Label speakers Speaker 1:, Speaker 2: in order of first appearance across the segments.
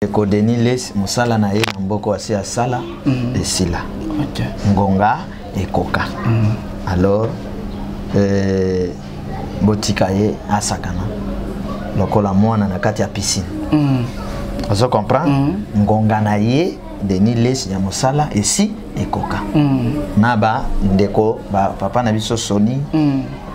Speaker 1: Ndeko Denis Lessi mosala na ye na mboko asi asala esila. Ngonga ekoka. Alors botika ye asakana lokola mwana na kati ya piscine. Ozo comprendre? Ngonga na ye Denis Lessi ya mosala esi ekoka. Na ba ndeko ba papa na biso Sony,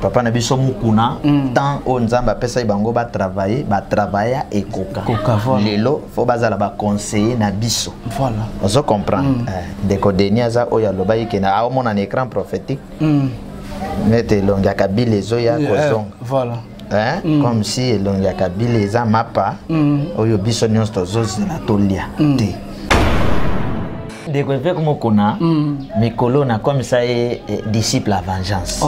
Speaker 1: papa na biso Mukuna, tant oyo Nzambe apesaki bango ba travailler, ba travailler ekoka.
Speaker 2: Ekoka, voilà.
Speaker 1: Lelo faut bazala ba conseiller na biso.
Speaker 2: Voilà.
Speaker 1: Ozo comprendre? Ndeko Denis aza oyo alobaki ke na aomona na écran prophétique. Nete elongi ya Kabila ezoya kozonga.
Speaker 2: Voilà.
Speaker 1: Hein? Comme si elongi ya Kabila eza mapa oyo biso nyonso tozozela tolia te. Ndeko évêque Mukuna, mikolo na comme ça ye disciple à vengeance.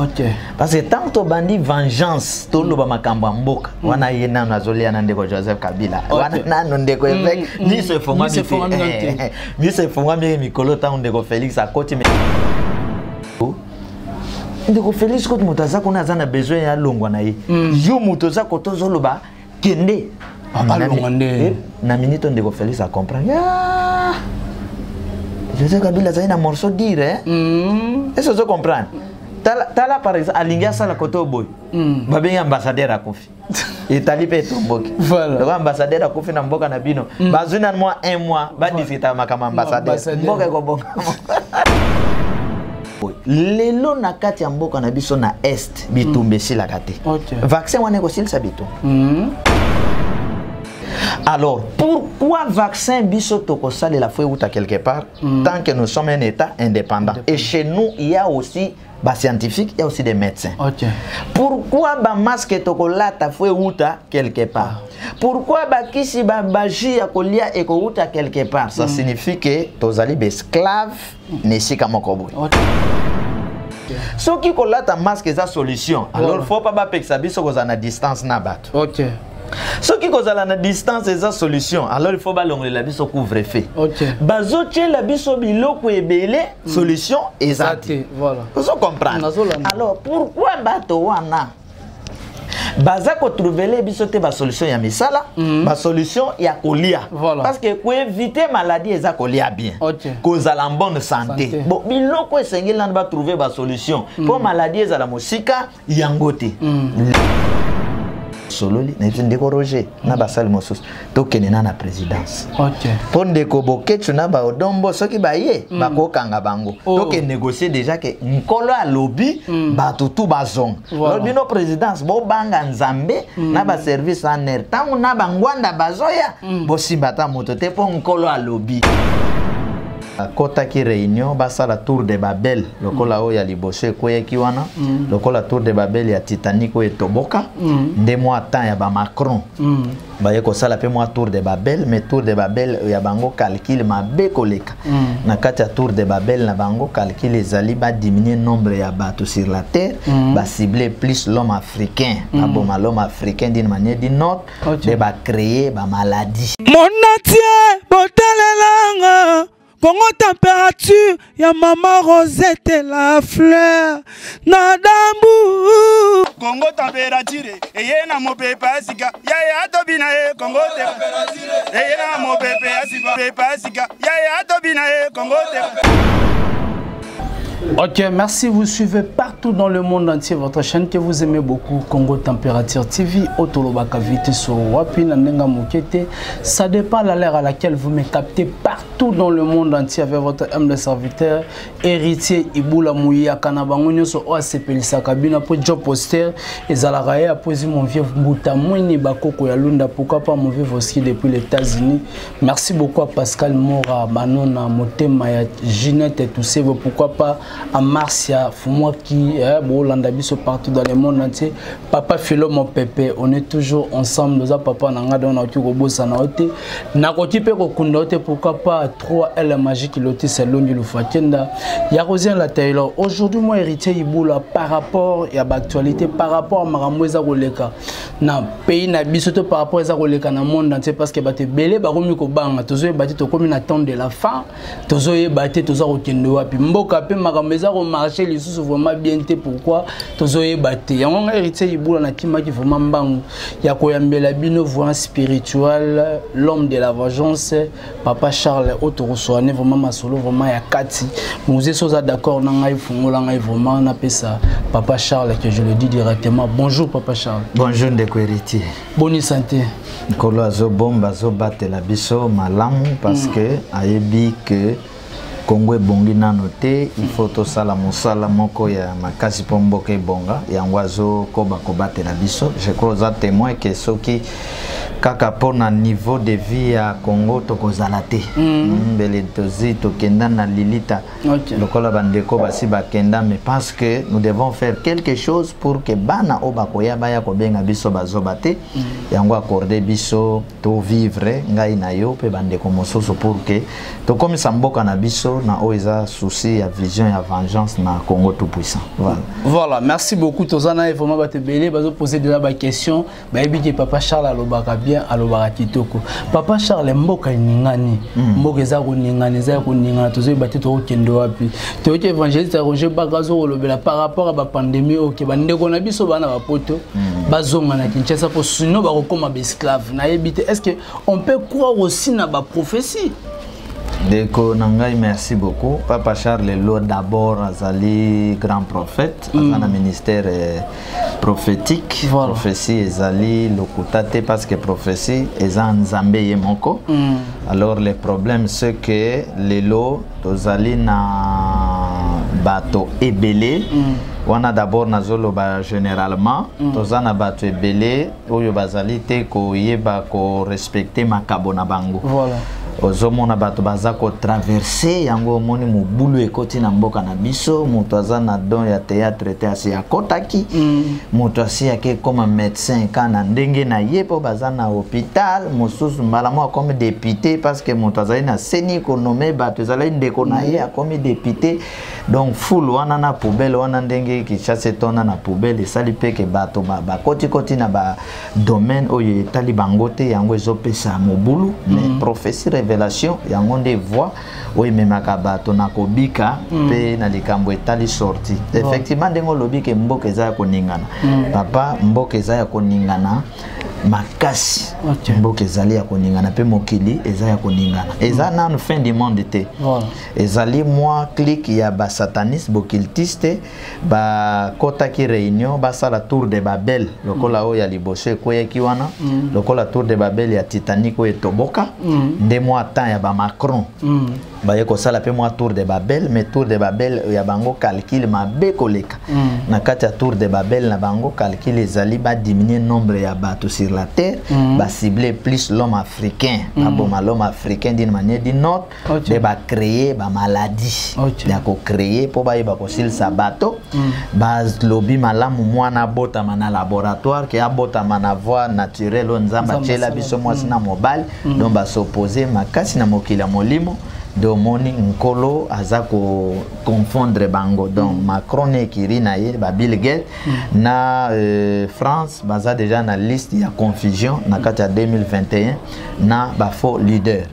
Speaker 1: Parce que tant tobandi vengeance, toloba makambo ya mboka, wana ye nano azolia na ndeko Joseph Kabila. Wana nano ndeko évêque, miso efongwami
Speaker 2: Miso
Speaker 1: te.
Speaker 2: efongwami nano te.
Speaker 1: Miso efongwami mikolo ntango ndeko Félix akoti ndeko Félix koti moto aza kuna aza na besoin ya longwa na ye. Yo moto oza koto ozoloba kende.
Speaker 2: Alongwa nde.
Speaker 1: Na minute ndeko Félix a comprendre. Ah! Joseph Kabila azali na morceau dire, hein? Est-ce que vous comprenez? Tala, tala par exemple, alingi asala koto boy. Babengi ambassadeur akufi. Etali pe etomboki.
Speaker 2: Voilà.
Speaker 1: Donc ambassadeur akufi na mboka na bino. Bazwi na mwa un mois, ba discuter makambo ambassadeur.
Speaker 2: Ambassadeur.
Speaker 1: Mboka ekobonga. Lelo na kati ya mboka na biso na est, bitumba esilaka te. Vaccin wana ekosilisa bitumba. Alors, pourquoi vaccin biso tokosalela fo euta quelque part, tant que nous sommes un État indépendant? Et chez nous, il y a aussi ba scientifiques, il y a aussi des médecins. Pourquoi ba masque tokolata fo euta quelque part? Pourquoi ba kisi ba baji ya kolia ekouta quelque part? Ça signifie que tozali ba esclaves nesika moko boye. Soki kolata masque eza solution, alors faut pas bapekisa biso kozala na distance na bato. Soki kozala na distance eza solution, alors il faut balongolela biso couvre-feu. Bazotiela biso biloko ebele, solution eza
Speaker 2: Eza
Speaker 1: te.
Speaker 2: te, voilà.
Speaker 1: Ozo comprendre?
Speaker 2: Nazolanda.
Speaker 1: Alors pourquoi bato wana baza kotrouver biso te ba solution ya misala, ba solution ya kolia?
Speaker 2: Voilà.
Speaker 1: Parce que koéviter maladie eza kolia bien. Kozala en bonne santé.
Speaker 2: Santé.
Speaker 1: Bon, biloko esengeli nanu ba trouver ba solution. Po maladie ezala mosika yango te. Sololi na biso ndeko Roger na basali mosusu tokende na présidence. Po ndeko Boketshu na ba Odombo soki baye, bakokanga bango. Tokende négocier déjà que nkolo alobi, bato tu bazonga.
Speaker 2: Voilà.
Speaker 1: Lobi no présidence bobanga Nzambe na ba service en air. Tango na ba ngwanda bazoya, bosimba ata moto te po nkolo alobi. Akotaki réunion basala tour de Babel lokola oyo ya liboso ekweyaki wana, lokola tour de Babel ya Titanic oyo etoboka, nde mwa temps ya ba Macron baye kosala pe mwa tour de Babel, mais tour de Babel ya bango calcul mabe koleka. Na kati ya tour de Babel na bango calcul ezali ba diminuer nombre ya bato sur la terre, ba cibler plus l'homme africain, baboma l'homme africain d'une manière d'une autre, nde ba créer ba maladie.
Speaker 3: Monatie botalelanga Congo température ya maman Rosette la fleur na dambu.
Speaker 4: Congo température eye na mopepe asika ya ya tobina ye Congo température eye na mopepe asika pepe asika ya ya tobina ye Congo température.
Speaker 2: Ok, merci. Vous suivez partout dans le monde entier votre chaîne que vous aimez beaucoup, Congo Température TV, Otolobaka vite sur Wapi, Nandenga Mokete. Ça dépend de l'heure à laquelle vous me captez partout dans le monde entier avec votre humble serviteur, héritier Ibula Mouya, Kanabango Nyoso, OACP, Sakabina, pour Job Poster, et Zalaraye, a posé mon vieux Mbouta Mouini Bakoko Yalunda, pourquoi pas mon vieux Voski depuis les États-Unis. Merci beaucoup à Pascal Mora, Manona, Motema, Ginette et tous ces, pourquoi pas à Marcia, moi qui, hein, bon, Landabiso partout dans le monde entier. Papa Philo, mon pépé, on est toujours ensemble. Nous avons papa nanga don na ki robo sana ote. Na koki pe kokunda ote, pourquoi pas 3 L magique loti c'est longi lufakenda. Ya Rosien la Taylor. Aujourd'hui moi héritier Ibula par rapport ya ba actualité, par rapport à makambo eza koleka na pays na biso to par rapport eza koleka na monde entier parce que bato ebele bakomi kobanga, tozoyeba te tokomi na temps de la fin, tozoyeba te toza kokende wapi mboka pe makambo. Makambo eza komarche lisusu vraiment bien te. Pourquoi? Tozoyeba te. Yango ngai Héritier Ibula nakimaki vraiment mbangu ya koyambela bino voyant spirituel, l'homme de la vengeance, papa Charles, oyo tokoswane vraiment masolo vraiment ya kati. Mose, so oza d'accord na ngai, fungola ngai vraiment napesa papa Charles, que je le dis directement. Bonjour papa Charles.
Speaker 1: Bonjour ndeko Héritier.
Speaker 2: Boni santé?
Speaker 1: Nkolo azobomba, azobatela biso malamu, parce que ayebi que Kongo ebongi nano te. Il faut tosala mosala moko ya makasi mpo mboka ebonga. Yango azokoba kobatela biso. Je crois oza témoin ke soki kaka mpona niveau de vie ya Congo, tokozala te. Mbele tozi tokenda na lilita lokola bandeko basi bakenda. Mais parce que nous devons faire quelque chose pour que bana oyo bakoya baya kobenga biso bazoba te, yango accorde biso tovivre, ngai na yo mpe bandeko mosusu, pour que tokomisa mboka na biso na oyo eza souci ya vision ya vengeance na Congo tout puissant. Voilà.
Speaker 2: Voilà, merci beaucoup. Toza na ye vraiment. Bato ebele bazopose déjà baquestion. Bayebi ke papa Charles alobaka bien, alobaka kitoko. Papa Charles, mboka eningani, mboka eza koningana, eza ya koningana. Tozoyeba te tokokende wapi. Toyoki évangéliste Roger Baka azokolobela par rapport à bapandémie oyo ke bandeko na biso bana bapoto bazonga na Kinshasa mpo sinon bakokóma baesclave. Nayebi te, est ce que on peut croire aussi na baprophétie?
Speaker 1: Ndeko na ngai, merci beaucoup. Papa Charles lelo d'abord azali grand prophète, aza na ministère prophétique. Prophétie ezali lokuta te, parce que prophétie eza Nzambe ye moko. Alors le problème, c'est que lelo tozali na bato ebele wana. D'abord nazoloba généralement, toza na bato ebele oyo bazali te koyeba korespecte makabo na bango. Ozomona bato baza kotraverse yango, omoni mobulu ekoti na mboka na biso. Moto aza na don ya théâtre te, asi akotaki. Moto asi ake ekoma médecin ka na ndenge na ye mpo baza na hôpital mosusu. Mbala moko akomi député, parce que moto azali na seni konome bato ezalaki ndeko na ye, akomi député. Donc fulu wana na poubelle wana, ndenge Kinshasa etonda na poubelle, esali mpe ke bato bakotikoti na badomaine oyo etali bango te. Yango ezopesa mobulu. Mais prophétie, révélation, yango nde voie oyo ememaka bato na kobika mpe na likambo etali sortie. Effectivement, ndenge olobi ke mboka eza ya koningana, papa, mboka eza ya koningana makasi. Mboka ezali ya koningana mpe mokili eza ya koningana. Eza nanu fin du monde te. Ezali mwa clique ya basataniste, baoccultiste bakɔtaki réunion, basala tour de Babel lokola oyo ya liboso ekweyaki wana, lokola tour de Babel ya Titanic oyo etoboka. Nde mwa temps ya bamacron baye kosala mpe mwa tour de Babel. Mais tour de Babel ya bango, calcul mabe koleka. Na kati ya tour de Babel na bango, calcul ezali badiminue nombre ya bato sur la terre, bacible plus l'homme africain, baboma l'homme africain d'une manière d'une autre. Nde bacréer bamaladie ya kocréer mpo bayeba kosilisa bato. Balobi malamu mwana abotama na laboratoire ke abotama na voie naturelle oyo Nzambe
Speaker 2: Nzambe
Speaker 1: atiela
Speaker 2: asala.
Speaker 1: biso mwasi na mobali. Donc basopose makasi na mokili ya molimo. Nde omoni Nkolo aza koconfondre bango. Donc Macron na ekiri na ye, babill Gates na France, baza déjà na liste ya confusion na kati ya 2021 na bafaux leader.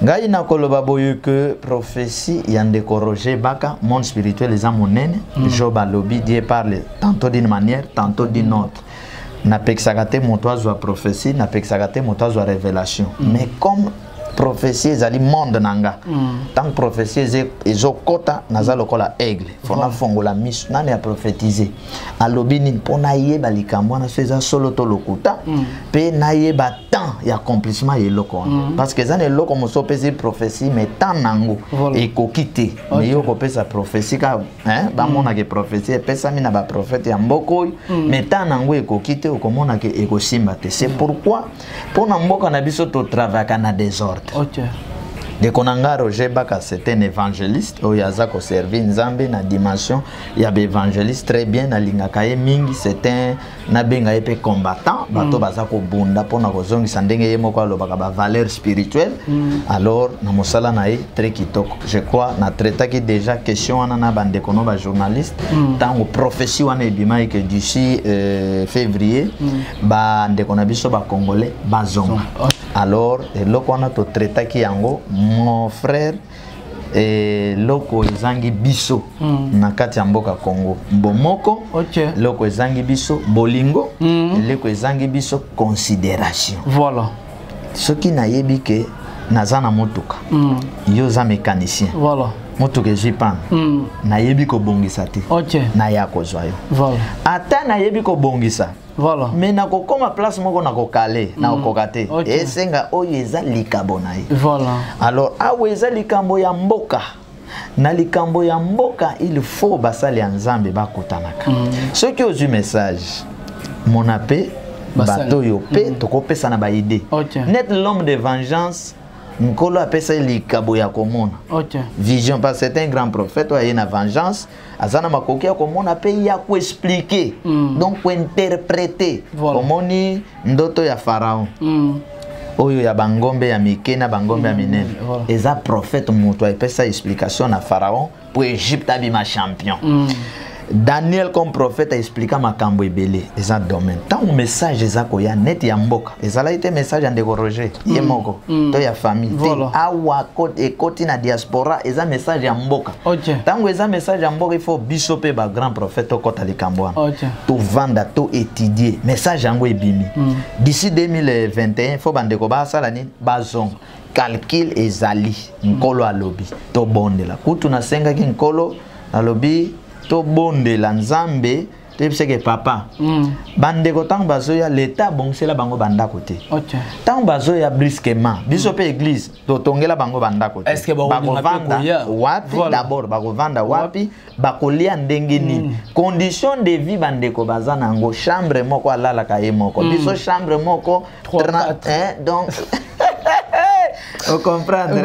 Speaker 1: Ngai nakoloba boye ke prophétie ya ndeko Roger Baka, monde spirituel eza monene. Job alobi: Dieu parle tantôt d'une manière, tantôt d'une autre. Napekisaka te moto azwa prophétie, napekisaka te moto azwa révélation, mais comme prophétie ezali monde na nga, tant que prophétie ezokɔta, naza lokola aigle, fo nafongola miso nani aprofetize, alobi nini, mpo nayeba likambo wana so eza solo to lokuta, mpe nayeba temps ya accomplissement ya eloko wana, parce que eza na eloko mosusu opesi prophétie, mais temps nango ekoki te. Mais yo kopesa prophétie ka hein, bamonaka prophétie epesami na baprophète ya mboka oyo, mais temps nango ekoki te, okomonaka ekosimba te. C'est pourquoi mpo na mboka na biso totravaka na désordre. Ndeko na nga Roger Baka, c'est un évangéliste oyo aza koservir Nzambe na dimension ya baévangéliste très bien. Nalingaka ye mingi. C'est un, nabenga ye mpe combattant, bato baza kobunda mpona kozongisa, ndenge ye moko alobaka, bavaleur spirituelle. Alors na mosala na ye très kitoko. Je crois natraitaki déjà question wana na bandeko no bajournaliste ntango prophétie wana ebimaki ke d'ici février bandeko na biso bacongolais bazonga. Alors eloko wana totraitaki yango, mon frère. Eloko ezangi biso na kati ya mboka Congo, bomoko. Eloko ezangi biso, bolingo. Eloko ezangi biso, considération. Soki nayebi ke naza na motuka, yo oza mécanicien, motuka ezwi panne, nayebi kobongisa te, naya kozwa yo. Ata nayebi kobongisa, mais nakokóma place moko, nakokale, nakokoka te. Esenga oyo eza likabo na ye. Alors awa eza likambo ya mboka. Na likambo ya mboka, il faut basali ya Nzambe bakutanaka. Soki ozwi message, mona mpe bato oyo mpe tokopesa na baidée. Net l'homme de vengeance, Nkolo apesa ye likabo ya komona, vision, parce que c'est un grand prophète oyo aye na vengeance. Aza na makoki ya komona mpe ya koexpliquer, donc kointerpréter. Omoni ndoto ya Pharaon, oyo ya bangombe ya mike na bangombe ya minene, eza prophète moto apesa explication na Pharaon po Egypte abima champion. Daniel comme prophète aexplika makambo ebele. Eza domaine. Ntango message eza koya neti ya mboka, ezalaki te message ya ndeko Roger ye moko to ya famille te. Awa ekoti na diaspora, eza message ya mboka. Ntango eza message ya mboka, il faut biso mpe bagrand prophète tokɔta likambo wana, tovanda, to étudier message yango ebimi. D'ici 2021, faut bandeko basala nini? Bazonga. Calcul ezali, Nkolo alobi tobondela. Kutu nasengaki Nkolo, nalobi tobondela Nzambe, toyebiseke papa, bandeko ntango bazoya, leta abongisela bango bandako te. Ntango bazoya brusquement, biso mpe église totongela bango bandako te.
Speaker 2: Est-ce que bakolinga mpe
Speaker 1: Bakovanda
Speaker 2: koya?
Speaker 1: wapi? D'abord bakovanda wapi? Bakolia ndenge nini? Condition de vie bandeko baza nango, chambre moko alalaka ye moko, biso chambre moko
Speaker 2: Trois, quatre.
Speaker 1: Hein, donc ocomprendre.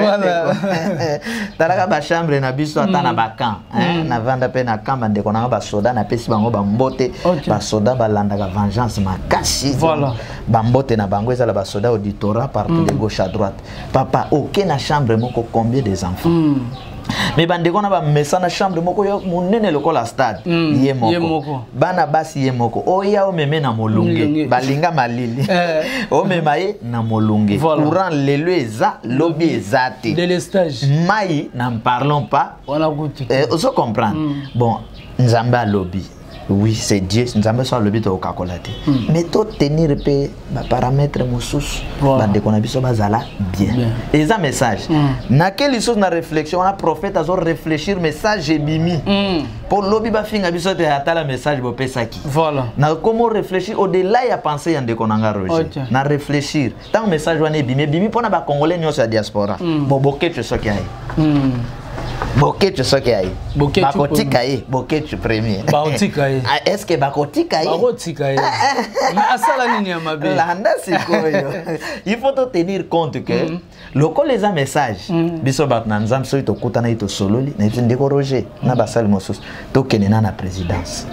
Speaker 1: Talaka bachambre na biso, ata na bacamp, navanda mpe na camp, bandeko nanga basoda, napesi bango bambote. Basoda balandaka vengeance makasi. Bambote na bango ezala basoda auditorat partout, de gauche à droite. Papa, oke na chambre moko, combien des enfants? Mais bandeko na bamesa na chambre moko yo monene lokola stade, ye moko.
Speaker 2: Ye moko.
Speaker 1: Bana basi, ye moko. Oya omeme na molunge,
Speaker 2: Molunge.
Speaker 1: balinga malili, omema ye na molunge. Courant lelo eza, lobi eza te.
Speaker 2: Délestage.
Speaker 1: Mai, n'en parlons pas.
Speaker 2: Wana kutu.
Speaker 1: Ozo comprendre? Bon, Nzambe alobi, oui, c'est Dieu. Nzambe so alobi, tokokakola te, mais totenir mpe baparamètre mosusu. Bandeko na biso bazala bien. Eza message nake lisusu na réflexion wana, prophète azo réfléchir, message ebimi mpo lobi bafinga biso te, atala message bopesaki. Na komo réfléchir au-delà ya pensée ya ndeko na nga Roger. Na réfléchir, ntango message wana ebimi, ebimi mpona bacongolais nyonso ya diaspora. Bon, Boketshu soki aye, Boketshu soki aye,
Speaker 2: Boketshu
Speaker 1: bakotika ye? Boketshu premier.
Speaker 2: Bakotika ye.
Speaker 1: Ah, est ce que bakotika ye?
Speaker 2: Bakotika ye. Mais asala nini ya mabe?
Speaker 1: Landa sikoyo, il faut to tenir compte que lokola eza message, biso bato na Nzambe, soki tokutanaki, tosololi na biso ndeko Roger na basali mosusu, tokende na présidence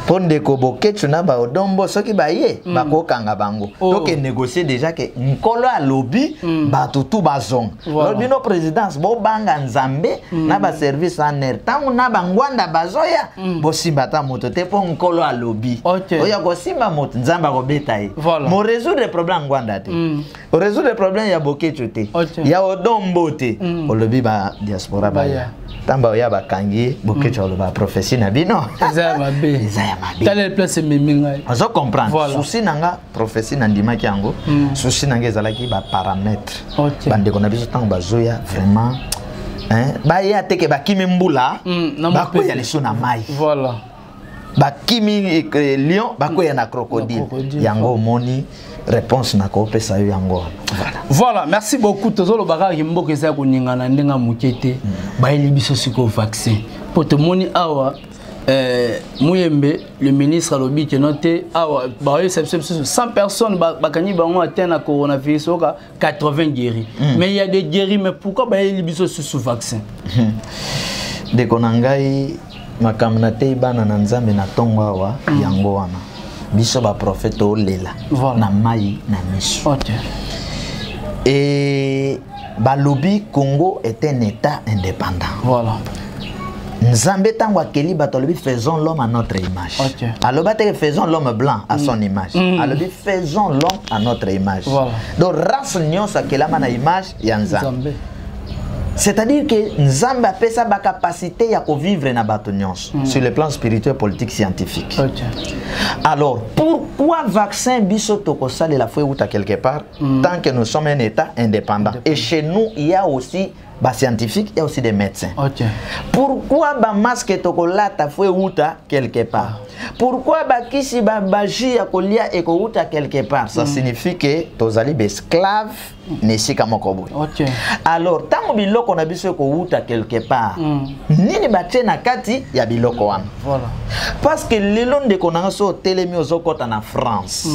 Speaker 1: mpo ndeko Boketshu na baodombo, soki baye, bakokanga bango. Toke négocier déjà ke Nkolo alobi bato tu bazonga. Lobi bino présidence, bobanga Nzambe na baservice ANR. Ntango na bangwanda bazoya, bosimba ata moto te, mpo Nkolo alobi oyo akosimba moto, Nzambe akobeta ye. Mo résoudre problème ya ngwanda te, orésoudre problème ya Boketshu te, ya Odombo te. Olobi ba diaspora baya, ntango oya bakangi ye, Boketshu aloba prophétie na bino
Speaker 2: eza ya mabe.
Speaker 1: Eza ya mabe.
Speaker 2: Tala place ememi ngai.
Speaker 1: Ozo comprendre? Souci na nga, prophétie nandimaki yango, souci na nga ezalaki baparamètre. Bandeko na biso ntango bazoya, vraiment, hein, baya te ke bakimi mbula,
Speaker 2: Na
Speaker 1: bakwea
Speaker 2: mopepe.
Speaker 1: Liso na mai. Bakimi lion, bakwea na crocodile.
Speaker 2: Na crocodile.
Speaker 1: Yango omoni réponse nakopesa yo yango wana, voilà.
Speaker 2: Voilà, merci beaucoup. Tozoloba kaka mboka eza koningana ndenge ya moke te. Bayeli biso sikoyo vaccin mpo tomoni awa, Muyembe le ministre alobi keno te, awa baoyebisa biso biso 100 personnes bakangi bango atteint na coronavirus, oka 80 guéris. Mais il y a des guéris, mais pourquoi bayeli biso susu vaccin?
Speaker 1: Ndeko na ngai, makambo natei bana na Nzambe na ntongo awa, yango wana biso baprofete olela na mai na miso. E balobi Congo est un état indépendant. Nzambe ntango akeli bato, alobi: "Faisons l'homme à notre image." Aloba te "Faisons l'homme blanc à son image". Alobi: "Faisons l'homme à notre image." Donc race nyonso akelama na image ya Nzambe.
Speaker 2: Nzambe.
Speaker 1: C'est-à-dire que Nzambe apesa ba capacité ya kovivre na bato nyonso sur le plan spirituel, politique, scientifique. Alors, pourquoi vaccin biso tokosalela faut euta quelque part, tant que nous sommes un État indépendant? Et chez nous, il y a aussi ba scientifiques, il y a aussi des médecins. Pourquoi ba masque tokolata faut euta quelque part? Pourquoi ba kisi, ba bajus ya kolia ekouta quelque part? Ça signifie que tozali ba esclave na esika moko boye. Alors, ntango biloko na biso ekouta quelque part, nini batie na kati ya biloko wana? Parce que lelo, ndeko na nga, so otelemi, ozokɔta na France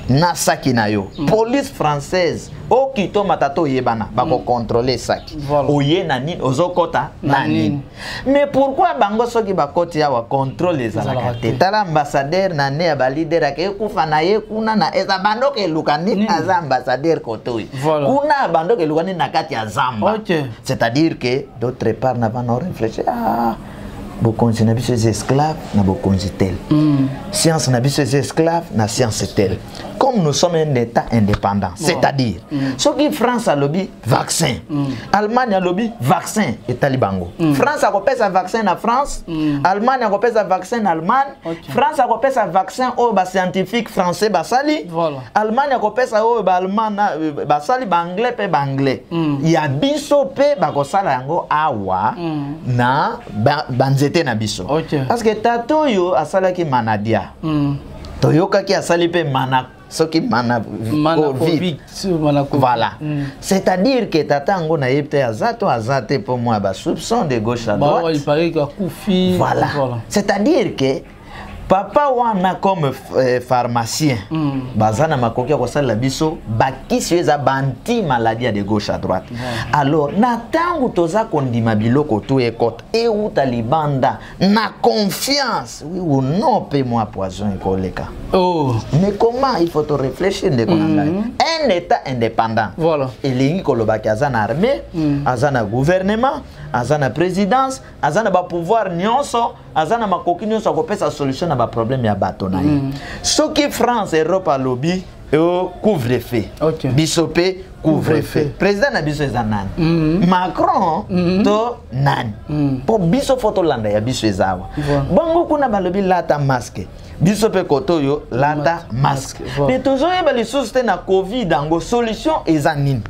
Speaker 1: na saki na yo, police française okita, omata to oyebana, bakocontrôler saki. Oye na nini, ozokɔta na
Speaker 2: Na
Speaker 1: nini?
Speaker 2: Nini?
Speaker 1: Mais pourquoi bango soki bakɔti awa, contrôle ezalaka
Speaker 2: Ezalaka
Speaker 1: te?
Speaker 2: Te.
Speaker 1: Tala ambassadeur na ne ya baleader ake ekufa na ye kuna na eza bandoka eluka nini? Aza ambassadeur kote oyo. Kuna bandoka eluka nini na kati ya zamba? C'est-à-dire que d'autre part na bana réfléchir: ah, bokonzi na biso eza esclave na bokonzi tel, science na biso eza esclave na science tel. Comme nous sommes un État indépendant, c'est-à-dire soki France alobi vaccin, Allemagne alobi vaccin, etali bango. France akopesa vaccin na France, Allemagne akopesa vaccin na Allemagne. France akopesa vaccin oyo bascientifique français basali, Allemagne akopesa oyo baallemand basali, baanglais mpe baanglais. Ya biso mpe bakosala yango awa na banzete na biso. Parce que tata oyo asalaki manadia, toyokaki asali mpe mana, soki mana,
Speaker 2: Mana
Speaker 1: Covid.
Speaker 2: Covid, mana Covid.
Speaker 1: Voilà. C'est-à-dire que tata yango nayebi te aza to aza te, mpo mwa basoupçon de gauche à
Speaker 2: Bah,
Speaker 1: droite.
Speaker 2: il paraît qu'akufi.
Speaker 1: Voilà. C'est-à-dire que papa wana comme pharmacien, baza na makoki ya kosalela biso bakisi oyo eza baanti maladie ya de gauche à droite. Alors, na ntango toza kondima biloko to ekota, euta libanda na confiance, oui ou non, mpe mwa poison ekoleka. Mais comment? Il faut te réfléchir, ndeko na ngai. Un État indépendant elingi kolobaki aza na armée, aza na gouvernement, aza na présidence, aza na bapouvoir nyonso, aza na makoki nyonso akopesa solution na baproblème ya bato na ye. Soki France, Europe alobi o couvre-feu, biso mpe couvre-feu. Président na biso eza nani? Macron to nani? Mpo biso faut tolanda ya biso eza awa. Bongo kuna balobi lata masque, biso mpe kote oyo lata masque. Mais tozoyeba lisusu te na Covid yango solution eza nini.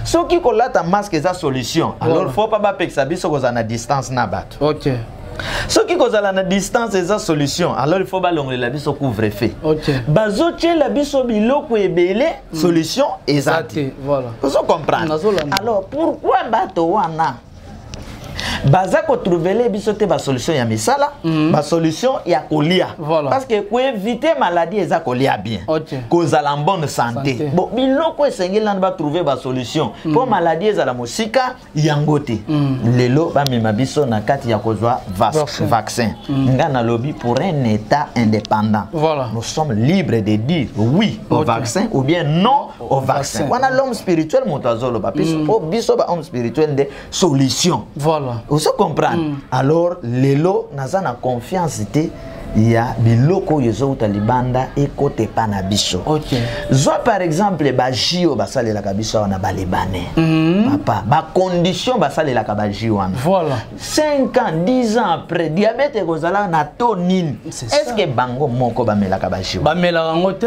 Speaker 1: Soki kolata masque eza solution, alors faut pa bapekisa biso kozala na distance na bato. Soki kozala na distance eza solution, alors il faut balongolela biso couvre-feu. Bazotiela biso biloko ebele, solution eza te. Ozo comprendre?
Speaker 2: Nazolanda.
Speaker 1: Alors, pourquoi bato wana baza kotrouvele biso te basolution ya misala, basolution ya kolia? Parce que koéviter maladie eza kolia bien, kozala en bonne santé.
Speaker 2: Santé.
Speaker 1: Bon, biloko esengeli nanu batrouve basolution mpo maladie ezala mosika yango te. Lelo bamema biso na kati ya kozwa
Speaker 2: Vaccin.
Speaker 1: Vaccin. Nga nalobi, pour un État indépendant, nous sommes libres de dire oui au vaccin ou bien non au vaccin.
Speaker 2: Vaccin.
Speaker 1: Wana l'homme spirituel moto azoloba. Po biso ba homme spirituel nde solution. Ozo comprendre? Alors, lelo naza na confiance te ya biloko oyo ezouta libanda ekota epa na biso. Zwa par exemple bajus oyo basalelaka biso awa na balibanais. Papa, bacondition basalelaka bajus wana, 5 ans, 10 ans après, diabète ekozala na to nini?
Speaker 2: C'est
Speaker 1: Est ce
Speaker 2: ça.
Speaker 1: que bango moko bamelaka bajus wana?
Speaker 2: Bamelaka yango te.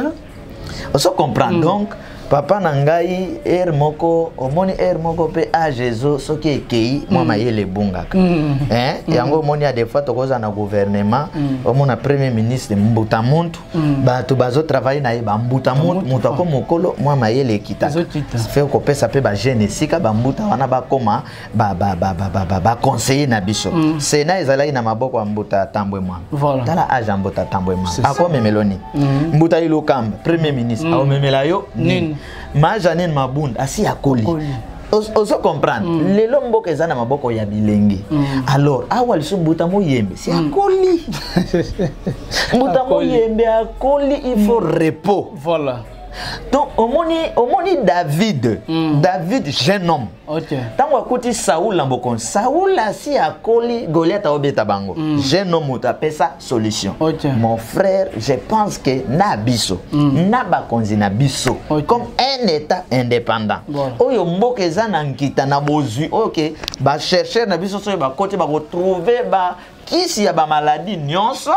Speaker 1: Ozo comprendre? Donc, papa na ngai, ere moko omoni, ere moko mpe age ezo soki ekei, mwa mayele ebungaka. Hein? Yango omoni ya des fois tokozala na gouvernement, omona premier ministre mbuta muntu, bato bazotravaille na ye bambuta muntu, moto ako mokolo, mwa mayele ekitaka.
Speaker 2: Ezokita.
Speaker 1: Fe kopesa mpe bajeune esika bambuta wana bakoma baconseiller na biso. Sénat ezalaki na maboko ya mbuta Tambwe Mwana. Tala age ya mbuta Tambwe Mwana.
Speaker 2: C'est ça.
Speaker 1: Akomemela nini? Mbuta Ilokamba, premier ministre, akomemela yo nini?
Speaker 2: Nini?
Speaker 1: Ma Janine Mabunda asi akoli.
Speaker 2: Akoli.
Speaker 1: Ozo comprendre? Lelo mboka eza na maboko ya bilenge. Alors, awa lisusu mbuta Moyembe si akoli, mbuta
Speaker 2: Akoli.
Speaker 1: Moyembe akoli, il faut repos. Donc omoni David, David jeune homme, ntango akuti Saul na bokonzi, Saul asi akoli, Goliath aobeta bango, jeune homme moto apesa solution. Mon frère, je pense que na biso, na bakonzi na biso, comme un état indépendant, oyo mboka eza na nkita na bozwi, oyo ke bachercheur na biso soki bakoti bakotrouve ba kisi ya bamaladi nyonso.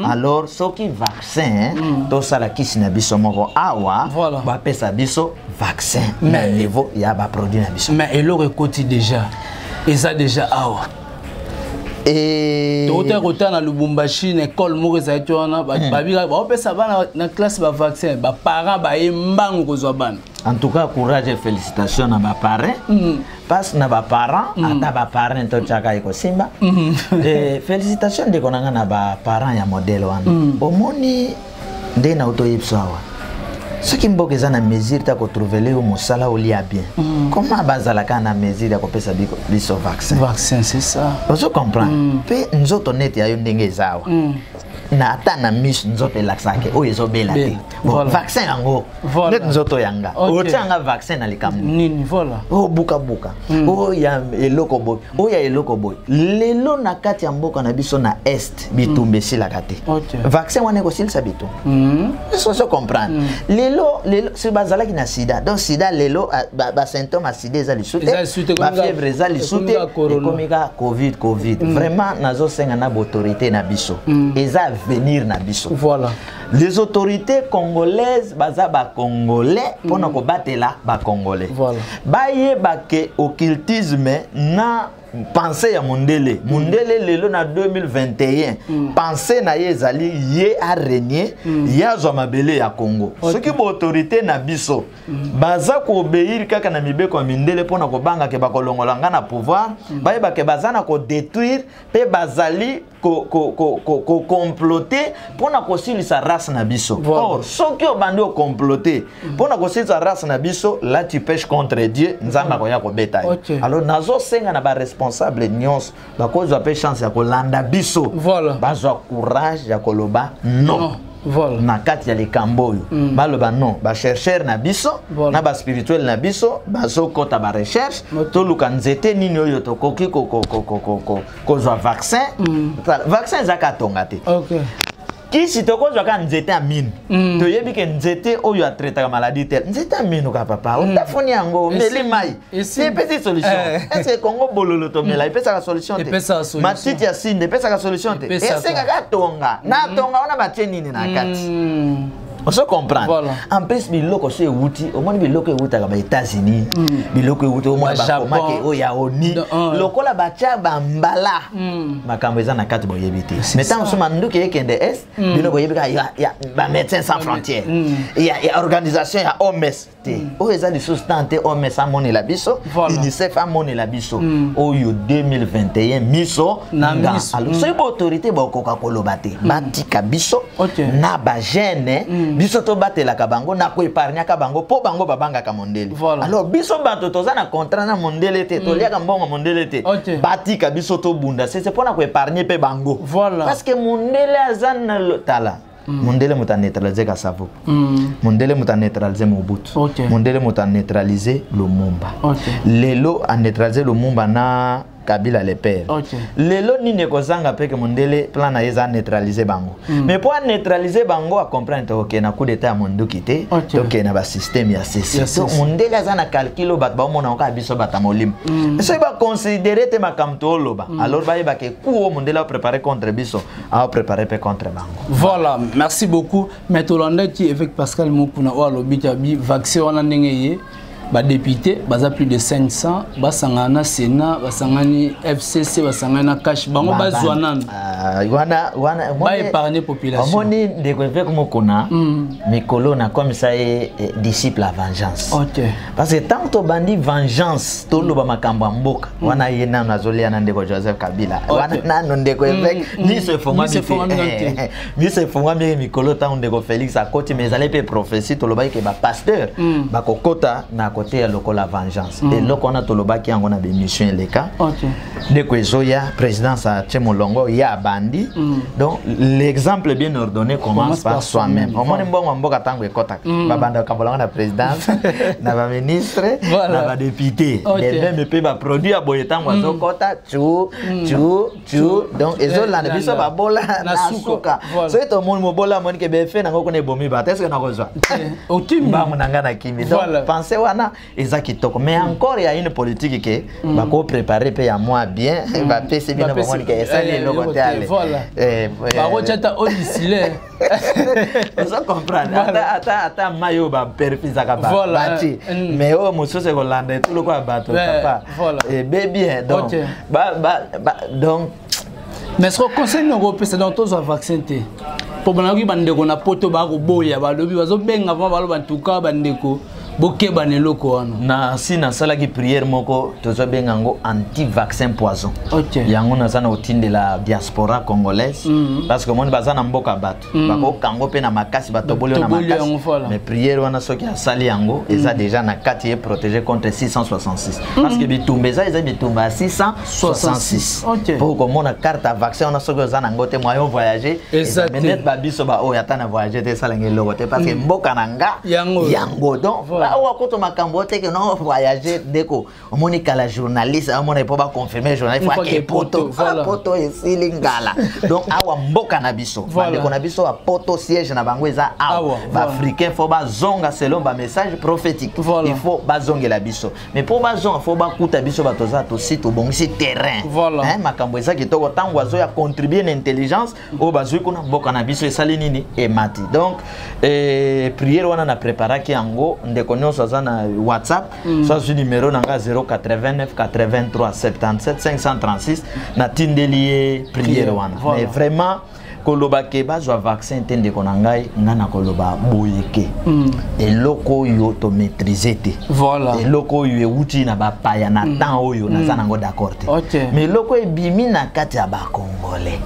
Speaker 1: Alors soki vaccin, tosala kisi na biso moko awa. Bapesa biso vaccin na niveau ya baproduit na biso.
Speaker 2: Mais eloko ekoti déjà, eza déjà awa. Tokotaki kotala na Lubumbashi, na école moko ezalaki wana, babika baopesa bana na classe bavaccin, baparent baye mbangu kozwa bana.
Speaker 1: En tout cas, courage et félicitations na baparrain, parce na baparent, ata baparrain totiaka ekosimba. Félicitations, ndeko na nga, na baparent ya modèle wana. Omoni nde na otoyebi so awa, soki mboka eza na mesure ta kotrouvele yo mosala olia bien, comment bazalaka na mesure ya kopesa biso vaccin?
Speaker 2: Vaccin, c'est ça.
Speaker 1: Ozo comprendre mpe nzoto neti ya yo ndenge eza awa, na ata na miso, nzoto elakisaka oyo ezobela te. Bon, vaccin yango, neti nzoto yanga, otia yanga vaccin na likambo
Speaker 2: nini? Voilà.
Speaker 1: Oyo bukabuka, oyo ya eloko boye, oyo ya eloko boye. Lelo na kati ya mboka na biso na Est, bitumba esilaka te. Vaccin wana ekosilisa bitumba. Ozo comprendre? Lelo soki bazalaki na sida, donc sida lelo, ah, basymptôme ya sida eza lisu
Speaker 2: Eza lisu te,
Speaker 1: te, bafièvre eza lisu te.
Speaker 2: Ekomi kaka corona.
Speaker 1: Ekomi kaka Covid. Covid, vraiment, nazosenga na baautorité na biso, eza avenir na biso. Les autorités congolaises baza bacongolais mpona kobatela bacongolais. Bayeba ke occultisme na pensée ya mondele, mondele lelo na 2021, pensée na ye ezali ye arégner, ye azwa mabele ya Congo. Soki baautorité na biso baza koobéir kaka na mibeko ya mindele mpona kobanga ke bakolongola nga na pouvoir, bayeba ke baza na kodétruire mpe bazali kocomploter mpona kosilisa race na biso. Or soki obandi ocomploter mpona kosilisa race na biso, là tu pèches contre Dieu, Nzambe akoya kobeta yo. Alors nazosenga na baresponsable nyonso bakozwa mpe chance ya kolanda biso, bazwa courage ya koloba non.
Speaker 2: Non.
Speaker 1: Na kati ya likambo oyo, baloba non. Bachercheur na biso na baspirituel na biso bazokɔta barecherche, toluka nzete nini oyo tokoki kozwa vaccin. Vaccin eza kaka tonga te. Kisi tokozwa kaka nzete ya minu. Toyebi ke nzete oyo atraitaka maladie tel, nzete ya minu ka papa, otafuni yango, omeli mai, epesi solution. Est-ce Kongo bololo tomela epesaka solution te?
Speaker 2: Epesaka solution.
Speaker 1: Matiti ya sinde epesaka solution te?
Speaker 2: Epesaka.
Speaker 1: Esengaka tonga na tonga wana batie nini na kati? Ozo comprendre? En plus, biloko so ewuti, omoni biloko ewutaka ba États-Unis, biloko ewuti, omona
Speaker 2: Ba Japon.
Speaker 1: bakomake oyo ya oni, lokola batya bambala, makambo eza na kati boyebi te. Mais ntango mosusu manduki ekende Est, bino boyebi kaka ya bamédecins sans frontières, ya organisation ya OMS te. Oyo eza lisusu tant te OMS amonela biso, UNICEF amonela biso. Oyo 2021 miso
Speaker 2: Na
Speaker 1: nga.
Speaker 2: miso.
Speaker 1: Alors soki baautorité bakoka koloba te, batika biso na bagene biso tobatelaka bango na koépargnaka bango, mpo bango babangaka mondele. Alors biso bato toza na contrat na mondele te, toliaka mbongo mondele te, batika biso tobunda sese mpona koépargne mpe bango. Parce que mondele aza na tala, mondele moto aneutralize Kasavubu, mondele moto aneutralize Mobutu, mondele moto aneutralize Lumumba. Lelo aneutralize Lumumba na Kabila le père. Lelo nini ekozanga mpe ke mondele plan na ye eza aneutralize bango. Mais mpo aneutralize bango, acomprendre tokokende na coup d'état ya monduki te, tokende na basystème ya
Speaker 2: Ya
Speaker 1: cc. Donc
Speaker 2: CC.
Speaker 1: mondele aza na calcul oyo bato baomona kaka biso bato ya molimo. Soki baconsidere te makambo tooloba, alors bayeba ke coup oyo mondele aoprépare contre biso, aoprépare mpe contre bango.
Speaker 2: Voilà, merci beaucoup. Mais tolandaki évêque Pascal Mokuna oyo alobi abi vaccin wana ndenge ye badéputé baza plus de 500, basangana na Sénat, basangani FCC, basangani na CACH, bango bazwa nanu.
Speaker 1: Ah, wana
Speaker 2: Baépargne population.
Speaker 1: Omoni ndeko évêque Mokuna, mikolo nakomisa ye disciple ya vengeance. Parce que tant tobandi vengeance, toloba makambo ya mboka wana, ye nano azolia na ndeko Joseph Kabila. Wana nano ndeko évêque miso efongwami
Speaker 2: Miso efongwami nano
Speaker 1: te.
Speaker 2: te.
Speaker 1: Miso efongwami mikolo ntango ndeko Félix akoti, mais ezali mpe prophétie. Tolobaki ke bapasteur bakokota na koteya lokola vengeance. Eloko wana tolobaki yango na bémission eleka. Ndeko ezoya, présidence atie molongo ya abandi. Donc l'exemple bien ordonné commence par soi-même. Omoni mbongo ya mboka ntango ekɔtaka, babanda kokabola yango na présidence, na baministre, na badéputé. De même mpe baproduit ya boye, ntango azokɔta, tu tu tu, donc ezolanda biso babola na suka. Soki tomoni mobola, amoni ke befe nango kuna ebomi bato, est-ce nakozwa mbangu na ngai na kimi? Donc pense wana eza kitoko, mais encore ya une politique ke bakopréparer mpe ya mwa bien, bapesi bino, bamoni ke esali eloko te, ale.
Speaker 2: Bakotiata odisile.
Speaker 1: Ozo comprendre, ata mai oyo baperfusaka bati, mais oyo mosusu ekolanda etuluku ya bato, papa, ebebi. Donc donc
Speaker 2: Mais ce conseil noko opesa, donc tozwa vaccin te, mpo banayoki bandeko na Poto bakoboya, balobi bazobenga vraimen, baloba ntuka bandeko bokeba na eloko wana.
Speaker 1: Na si nasalaki prière moko, tozobenga yango anti vaccin poison. Yango naza na kotindela diaspora congolaise, parce que omoni baza na mboka, bato bakokango mpe na makasi, batoboli yo na makasi. Mais prière wana, soki asali yango, eza déjà na kati ye protégé contre 666, parce que bitumba eza bitumba ya 666. Mpo komona carte ya vaccin wana, soki oza nango te, moyen voyager net. Babiso baoyo ata na voyage te, esalanga eloko te, parce que mboka na nga yango. Donc awa kutu makambo teke no voyage, ndeko, omoni kala journaliste amona mpo baconfirme journaliste fo ake Poto. Poto esili ngala. Donc awa mboka na biso, bandeko na biso ya Poto, siège na bango eza awa. Baafricain fo bazonga selon bamessage prophétique. Il faut bazongela biso, mais mpo bazonga, fo bakuta biso bato oza tosi tobongisi terrain. Makambo eza kitoko. Ntango azoya contribuer na intelligence oyo bazwi kuna, mboka na biso esali nini? Emati. Donc prière wana na préparaki yango. Ndeko nyonso aza na WhatsApp, so azwi numéro na nga 089 83 77 536, natindeli ye prière wana. Mais vraiment, koloba ke bazwa vaccin te, ndeko na ngai, ngai na koloba boye ke eloko oyo tomaîtrise te, eloko oyo ewuti na bapaya na temps oyo, naza nango d'accord te. Mais eloko ebimi na kati ya bacongolais,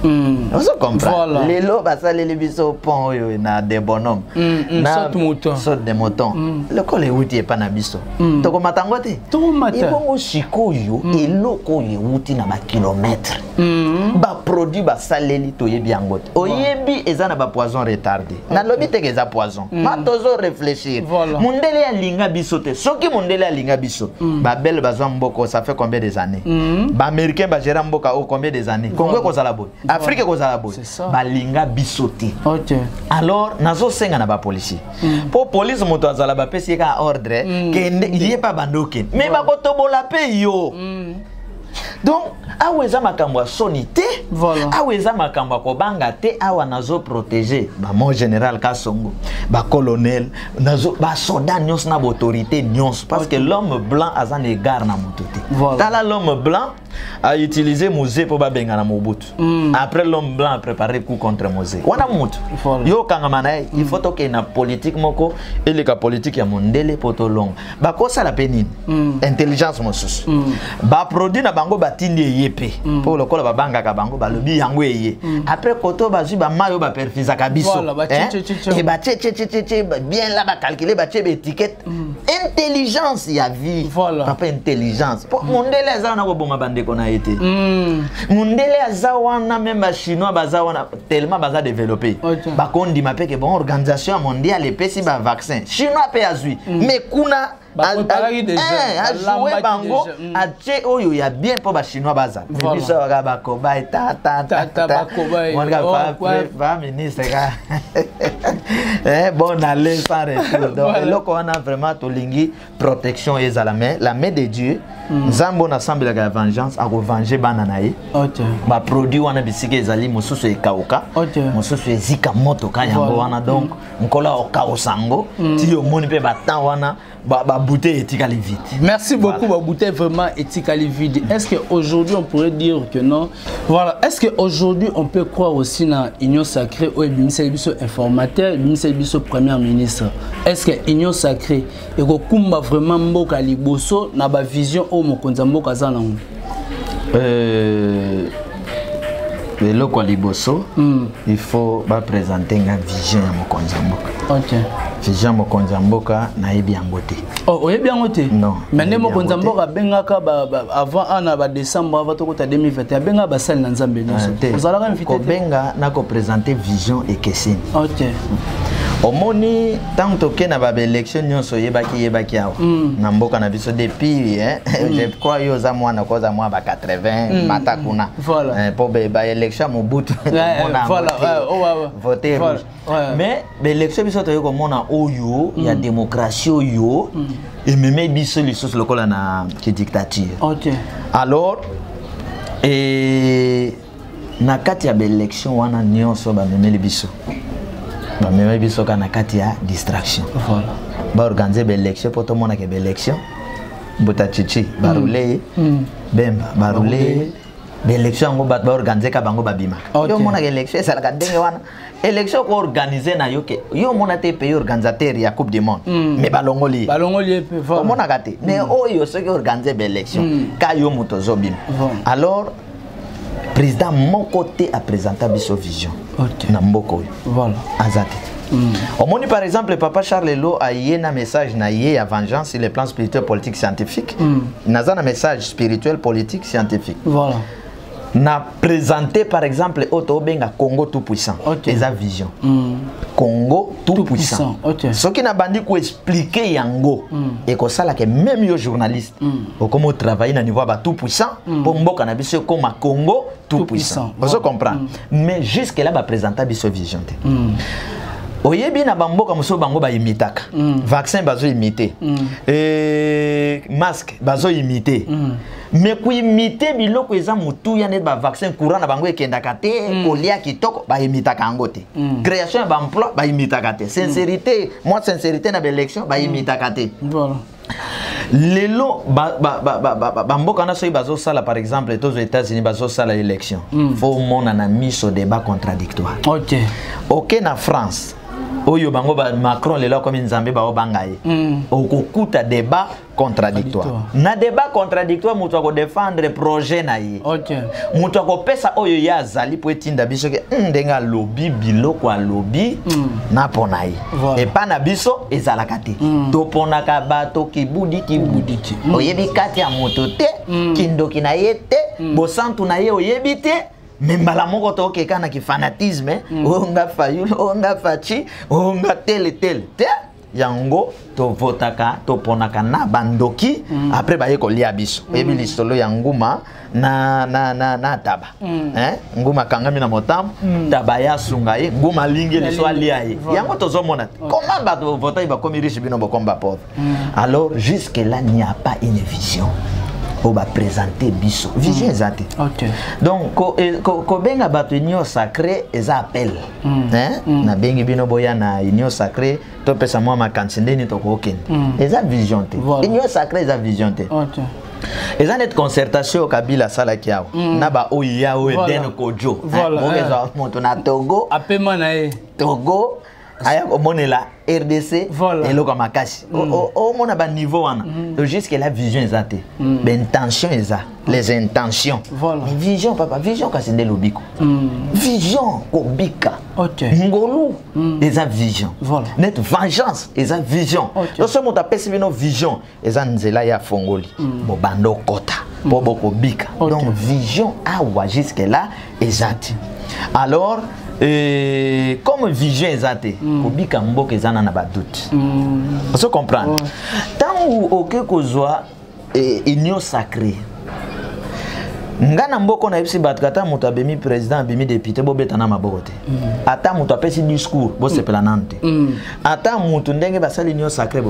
Speaker 1: ozo comprendre, lelo basaleli biso pont oyo na de bonhomme,
Speaker 2: na
Speaker 1: saut de mouton, lokola ewuti epa na biso, tokomata yango te. Ebongo sikoyo eloko oyo ewuti na bakilometre, baproduit basaleli, toyebi yango te. Oyebi eza na bapoison retardé. Nalobi teke eza poison, ma tozo réfléchir. Mondele alinga biso te. Soki mondele alinga biso, babele bazwa mboka ça fait combien des années? Baaméricain bagéra mboka oyo combien des années? Congo ekozala boye, Afrique ekozala boye? Balinga biso te. Alors nazosenga na bapolicier, mpo police moto azala, bapesi ye kaka ordre, kende, ye mpe abanda okende, mais bakotobola mpe yo. Donc awa eza makambo ya soni te, awa eza makambo ya kobanga te. Awa nazoprotéger bamo général Kasongo, bacolonel, basoda nyonso na baautorité nyonso, parce que l'homme blanc aza na égard na moto te. Tala, l'homme blanc a utilisé Mzee mpo babengana Mobutu. Après, l'homme blanc a préparé coup contre Mzee wana. Motu yo okangama na ye, il faut tokende na politique moko eleka politique ya mondele mpo tolonga. Bakosala mpe nini? Intelligence mosusu, baproduit na bango batindi eye mpe, mpo lokola babangaka bango, balobi yango eye. Après koto bazwi bamai oyo baperfusaka biso, e batie bien la, bacalcule, batie baétiquette. Intelligence ya vie, papa, intelligence. Po mondele aza wana koboma bandeko na ye te. Mondele aza wana, même bachinois baza wana, tellement baza développé, bakondima mpe ke bon, organisation mondiale epesi bavaccin, chinois mpe azwi, mais kuna ajoue bango, atie oyo ya bien mpo bachinois bazala. Mais biso kaka bakobai tataba ministre ka bon aller sans retour. Donc eloko wana vraiment tolingi protection ezala, mais la main de Dieu, Nzambe oyo nasambelaka ya vengeance, akovenger bana na ye. Baproduit wana bisika ezali, mosusu ekauka, mosusu ezika motoka yango wana. Donc nkolo akokausa yango ti omoni mpe batemps wana babouteille etikali vide.
Speaker 2: Merci beaucoup. Voilà. Babouteille vraiment etikali vide. Est-ce que aujourd'hui on pourrait dire que non, voilà, est-ce que aujourd'hui on peut croire aussi na Union sacrée oyo ebimisaki biso informateur, ebimisaki biso premier ministre? Est-ce que Union sacrée ekokumba vraiment mboka liboso na bavision oyo mokonzi ya mboka aza nango?
Speaker 1: Eloko ya liboso, il faut baprésente nga vision ya mokonzi ya mboka. Vision mokonzi ya mboka, nayebi yango te.
Speaker 2: Oh, oyebi yango te?
Speaker 1: Non.
Speaker 2: Mais nde mokonzi ya mboka abengaka avant ana badécembre, avant tokota 2021, abengaka basali na Nzambe nyonso. Ozalaka invité te?
Speaker 1: Kobenga na koprésente vision ekeseni. Omoni, ntango toke na babaélection nyonso, oyebaki yebaki awa na mboka na biso depuis, hein, je crois yo oza mwana, koza mwa ba 80 mata kuna. Mpo baélection ya Mobutu tomona yango te. Vote rouge. Mais baélection biso toyei komona oyo ya démocratie oyo ememe biso lisusu lokola na kidictature. Alors na kati ya baélection wana nyonso bamemeli biso, bamemeli biso kaka na kati ya distraction. Baorganize baélection mpo tomonaka baélection, Mbuta Chichi barule ye, Bemba barule ye. Baélection yango bato baorganize ka bango babimaka. Yo omonaka élection ezalaka ndenge wana? Élection koorganize na yo ke yo omona te pays organisateur ya Coupe du monde, mais balongoli ye.
Speaker 2: Balongoli ye mpe, voilà.
Speaker 1: Omonaka te. Mais oyo soki organise baélection ka yo moto ozobima. Alors président moko te aprésenta biso vision na mboka oyo. Aza te. Omoni, par exemple, papa Charles Elo aye na message na ye ya vengeance sur le plan spirituel, politique, scientifique. Naza na message spirituel, politique, scientifique. Na présenté par exemple oyo tobenga Congo tout puissant. Eza vision. Congo tout,
Speaker 2: Tout
Speaker 1: puissant.
Speaker 2: puissant, ok.
Speaker 1: Soki nabandi koexpliquer yango, ekosalaka même yo journaliste okoma otravaille na niveau ya ba tout puissant mpo mboka na biso ekoma Congo tout,
Speaker 2: Tout
Speaker 1: puissant.
Speaker 2: puissant.
Speaker 1: Ozo comprendre? Mais jusque là baprésenta biso vision te. Oyebi, na bamboka mosusu bango baimitaka vaccin, bazoimite masque, bazoimite. Mais koimite biloko eza motuya neti bavaccin, courant na bango ekendaka te, kolia kitoko, baimitaka yango te. Création ya baemploi, baimitaka te. Sincérité, mwa sincérité na baélection, baimitaka te. Lelo bamboka wana soki bazosala, par exemple tozwa États-Unis, bazosala élection, faut omona na miso débat contradictoire. Oke na France oyo bango ba Macron lelo akomi nzambe, baobanga ye, okokuta débat contradictoire. Na débat contradictoire, moto akodefendre projet na ye, moto akopesa oyo ye azali mpo etinda biso ke ndenge alobi biloko alobi na mpo na ye. Epa na biso ezalaka te. Toponaka bato kibudi kibudi. Oyebi kati ya moto te, kindoki na ye te, bosantu na ye oyebi te. Me mbala moko tokeka na kifanatisme, oyo nga Fayulu, oyo nga Fatshi, oyo nga tele tele te. Yango tovotaka, toponaka na bandoki. Après baye kolia biso. Oyebi lisolo ya nguma na taba, hein? Nguma akangami na motambo, taba ye asunga ye, nguma alingi liso alia ye. Yango tozomona te comment bato bovotaki bakomi riche, bino bokomi bapauvre. Alors jusque là il n'y a pas une vision oyo baprésente biso. Vision eza te. Donc kobenga bato union sacrée eza appel, hein? Nabengi bino boya na union sacrée, topesa mwa makanisi ndeni tokokende. Eza vision te. Union sacrée eza vision te. Eza neti concertation oyo Kabila asalaki awa na baoyo ya oyo Eden Kojo. Bokezwa moto na Togo.
Speaker 2: Apema na ye.
Speaker 1: Togo aya komonela RDC. Eloko ya makasi. Omona baniveau wana. Donc jusque là vision eza te. Baintention eza, les intentions. Mais vision, papa, vision kasi nde lobiko. Vision kobika. Ngolu eza vision. Net vengeance eza vision. Donc soki moto apesi bino vision, eza nzela ya fongoli, bobanda okota mpo bokobika. Donc vision awa jusque là eza te. Alors comme vision eza te, kobika mboka eza na badoute. Ozo comprendre? Ntango oke kozwa union sacrée, nga na mboka nayebisi bato, ata moto abimi président, abimi député, bobeta na maboko te. Ata moto apesi discours, bosepela nanu te. Ata moto ndenge basali union sacrée,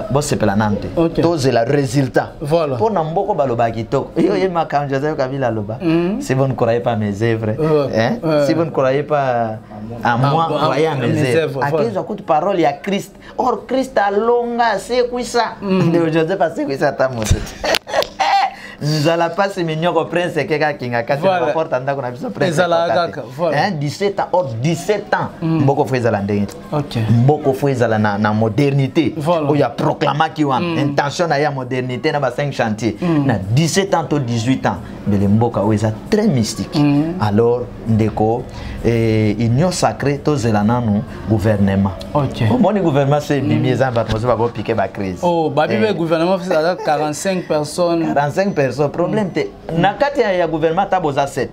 Speaker 1: bosepela nanu te. Tozela résultat. Mpo na mboka balobaka kitoko. Yo ye makambo Joseph Kabila aloba: "Si vous ne croyez pas à mes œuvres, hein, si vous ne croyez pas à moi, croyez à mes œuvres." Akezwa kutu parole ya Christ. Or Christ alonga, asekwisa. Ndeko Joseph asekwisa ata moto te. Nzala, pasi, minyoko, prince ekeka akinga kasi na baporte ndako na biso, prince
Speaker 2: Ezalaka
Speaker 1: ekoka te.
Speaker 2: kaka, voilà.
Speaker 1: Hein, 17 ans, or 17 ans, mboka faut ezala ndenge te. Mboka faut ezala na modernité oyo aproclamaki wana, intention na ye ya modernité na ba 5 chantier. Na 17 ans to 18 ans, Mbele mboka oyo eza très mystique. Alors ndeko, union sacrée, tozela nanu gouvernement. Omoni gouvernement so ebimi, eza bato mosusu bakopike bacrise.
Speaker 2: Oh, babi be gouvernement aza 45 personnes.
Speaker 1: 45 personnes, problème te. Na kati ya gouvernement, ata boza 7,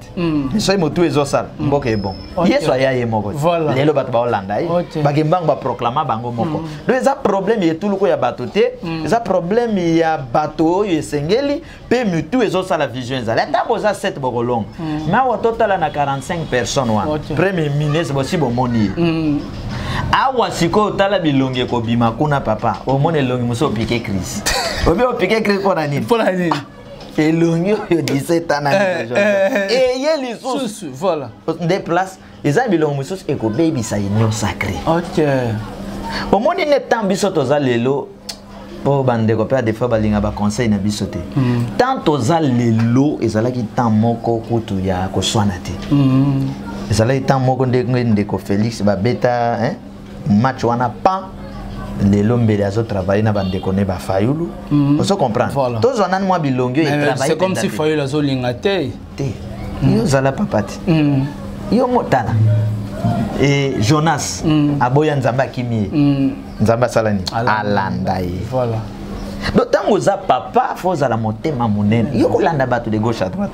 Speaker 1: soki motu ezosala mboka ebon. Yesu aya ye moko. Lelo bato baolanda ye. Bakembango baproklama bango moko. Donc eza problème ya etuluku ya bato te, eza problème ya bato oyo esengeli mpe mitu ezosala, vision ezali. Ata boza 7, bokolonga. Mais awa totala na 45 personnes wana, premier ministre bosi bomoni ye awa. Sikoyo tala bilongi ekobima kuna, papa. Omona elongi mosusu, opike crise. Obi opike crise mpo na nini?
Speaker 2: Mpo na nini?
Speaker 1: Elongi oyo 17 ans na eye lisusu.
Speaker 2: Susu, voilà.
Speaker 1: Nde place eza bilongo mosusu ekobebisa union sacrée. Omoni ne temps biso toza lelo, mpo bandeko mpe des fois balinga baconseil na biso te. Tant toza lelo, ezalaki temps moko kutu ya koswana te. Ezalaki temps moko ndenge ndeko Félix babeta, hein, match wana pan. Lelo mbele azotravaille na bandeko ne bafayulu. Ozo comprendre?
Speaker 2: Voilà.
Speaker 1: Tozwa nani mwa bilongi oyo etravaille.
Speaker 2: C'est comme si Fayulu azolinga te.
Speaker 1: Te, yo ozala papa te. Yo motala e Jonas aboya Nzambe, akimi ye. Nzambe asala nini? Alanda ye.
Speaker 2: Voilà.
Speaker 1: Donc ntango oza papa, fo ozala motema monene, yo kolanda bato de gauche à droite.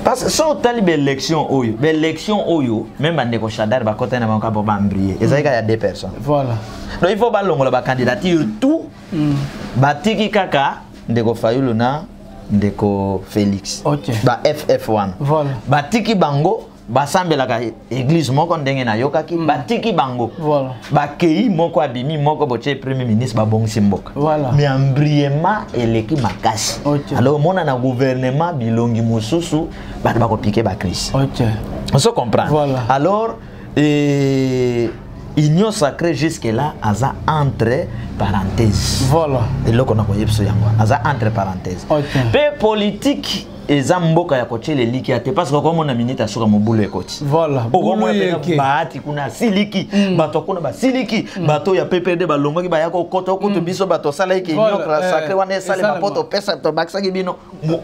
Speaker 1: Parce que so otali baélection oyo, baélection oyo, même bandeko Shadar bakotani na bango kaka po baembrouiller. Ezali kaka ya deux personnes. Donc il faut balongola bacandidature tout, batiki kaka ndeko Fayulu na ndeko Félix. Ba ff wana, batiki bango basambelaka église moko ndenge nayokaki. Batiki bango. Bakei moko abimi moko, botie premier ministre, babongisi mboka. Mais embrouillement eleki makasi. Alors omona na gouvernement bilongi mosusu, bato bakopike bacrise. Ozo comprendre?
Speaker 2: Voilà.
Speaker 1: Alors union sacrée jusque là aza entre parenthèses. Eloko na koyebisa yango wana, aza entre parenthèses. Mpe politique eza mboka ya kotiela elikia te, parce que okomona minute asuka, mobulu ekoti. Okomona
Speaker 2: Bulu
Speaker 1: mpenza
Speaker 2: yeke.
Speaker 1: Bahati kuna asiliki, bato kuna basiliki, bato ya PPRD balongwaki, baya kokota okutu biso bato osalaki union sacrée wana esalema mpo
Speaker 2: esalema.
Speaker 1: Topesa, tobakisaki bino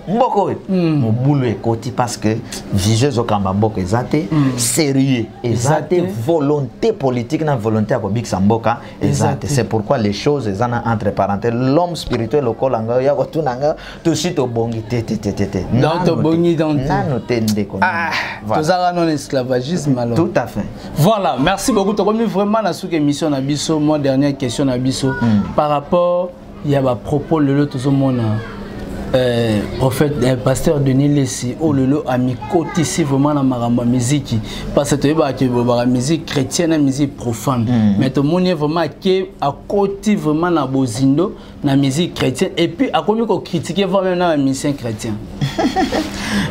Speaker 1: mboka oyo, mobulu ekoti parce que vision ezokamba mboka eza te, sérieux eza
Speaker 2: Eza
Speaker 1: te,
Speaker 2: te.
Speaker 1: Volonté politique na volonté ya kobikisa mboka eza
Speaker 2: Eza
Speaker 1: te.
Speaker 2: te.
Speaker 1: C'est pourquoi les choses eza na entre parenthèses. L'homme spirituel lokola ngai ya kotuna ngai, tosi tobongi te, te, te, te, te.
Speaker 2: Donc,
Speaker 1: Nano te.
Speaker 2: tobongi donc te.
Speaker 1: Nano te, ndeko.
Speaker 2: Ah,
Speaker 1: Voilà.
Speaker 2: tozalaka non esclavagisme alors.
Speaker 1: Tout à fait.
Speaker 2: Voilà, merci beaucoup. Tokomi vraiment na suka émission na biso. Moi, dernière question na biso par rapport ya ba propos lelo tozomona prophète pasteur Denis Lessi oyo lelo amikotisi vraiment na makambo ya miziki, parce que toyebaka ke bolobaka musique chrétienne na musique profane, mais tomoni ye vraiment ake akoti vraiment na bozindo na musique chrétienne et puis akomi kocritiquer voire même na bamusicien chrétien.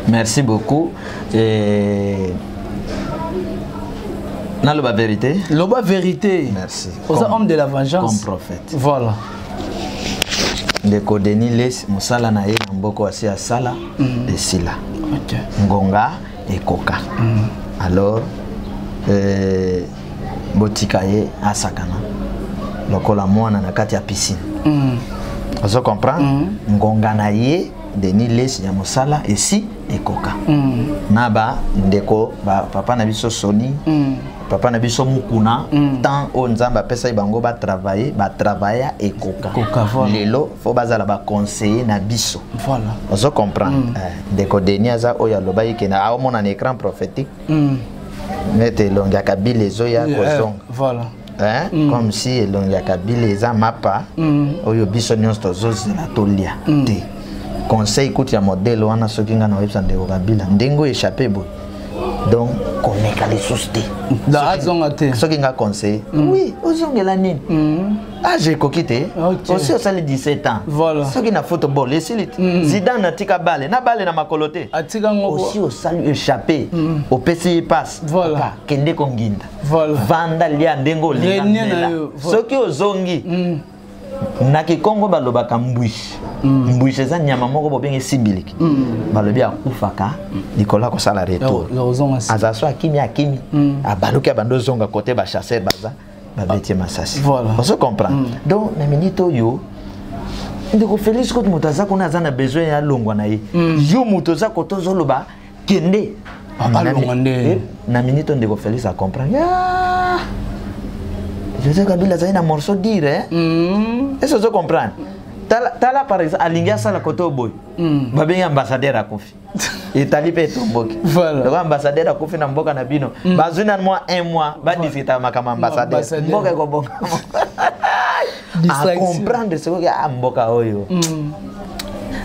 Speaker 1: Merci beaucoup. Et naloba vérité.
Speaker 2: Loba vérité.
Speaker 1: Merci.
Speaker 2: Oza homme de la vengeance.
Speaker 1: Comme prophète.
Speaker 2: Voilà.
Speaker 1: Ndeko Denis Lessi, mosala na ye na mboka asi asala, esila. Ngonga ekoka. Alors botika ye asakana lokola mwana na kati ya piscine. Ozo comprendre? Ngonga na ye Denis Lessi ya mosala esi ekoka. Na bandeko ba papa na biso Soni, papa na biso Mukuna, temps oyo Nzambe apesaki bango batravaille, batravailla, ekoka.
Speaker 2: Ekoka, voilà.
Speaker 1: Lelo fo bazala baconseiller na biso. Ozo comprendre? Ndeko Denis aza oyo alobaki ke na aomona na écran prophétique nete elongi ya Kabila ezoya kozonga. Hein? Comme si elongi ya Kabila eza mapa oyo biso nyonso tozozela tolia te. Conseil kutu ya modèle wana, soki ngai naoyebisa ndeko Kabila ndenge oyo échappe boye, donc komeka lisusu te.
Speaker 2: Da azonga te.
Speaker 1: Soki nga conseil, oui, ozongela nini? Age ekoki te. Osi osali 17 ans. Soki na football esili te, Zidane atika bale na bale na makolo te.
Speaker 2: Atika ngo.
Speaker 1: Osi osali échappé, opesi ye passe. Papa, kende konginda. Vanda, lia ndenge olinga,
Speaker 2: Renie na
Speaker 1: mela.
Speaker 2: yo.
Speaker 1: Soki ozongi na kikongo, balobaka mbwishi. Mbwishi eza nyama moko bobenge simbiliki. Balobi akufaka likolo ya kosala retour.
Speaker 2: Ya kozonga si.
Speaker 1: Aza so akimi, akimi, abaluki, abandi ozonga kote bachasseur baza, babeti ye masasi. Ozo comprendre? Donc na minute oyo Ndeko Félix, kote moto aza kuna, aza na besoin ya alongwa na ye. Yo moto oza kote, ozoloba kende.
Speaker 2: Alongwa nde.
Speaker 1: Na minute oyo, ndeko Félix acomprendre. Ah! Joseph Kabila azali na morceau dire, hein? Est-ce que ozo comprendre? Tala, tala, par exemple, alingi asala kote oyo boye, babengi ambassadeur akufi, etali mpe etomboki. Loko ambassadeur akufi na mboka na bino, bazwi nanu mwa un mois, badiscuta makambo ambassadeur.
Speaker 2: Ambassadeur.
Speaker 1: Mboka ekobonga.
Speaker 2: Distraction.
Speaker 1: Acomprendre soki a mboka oyo.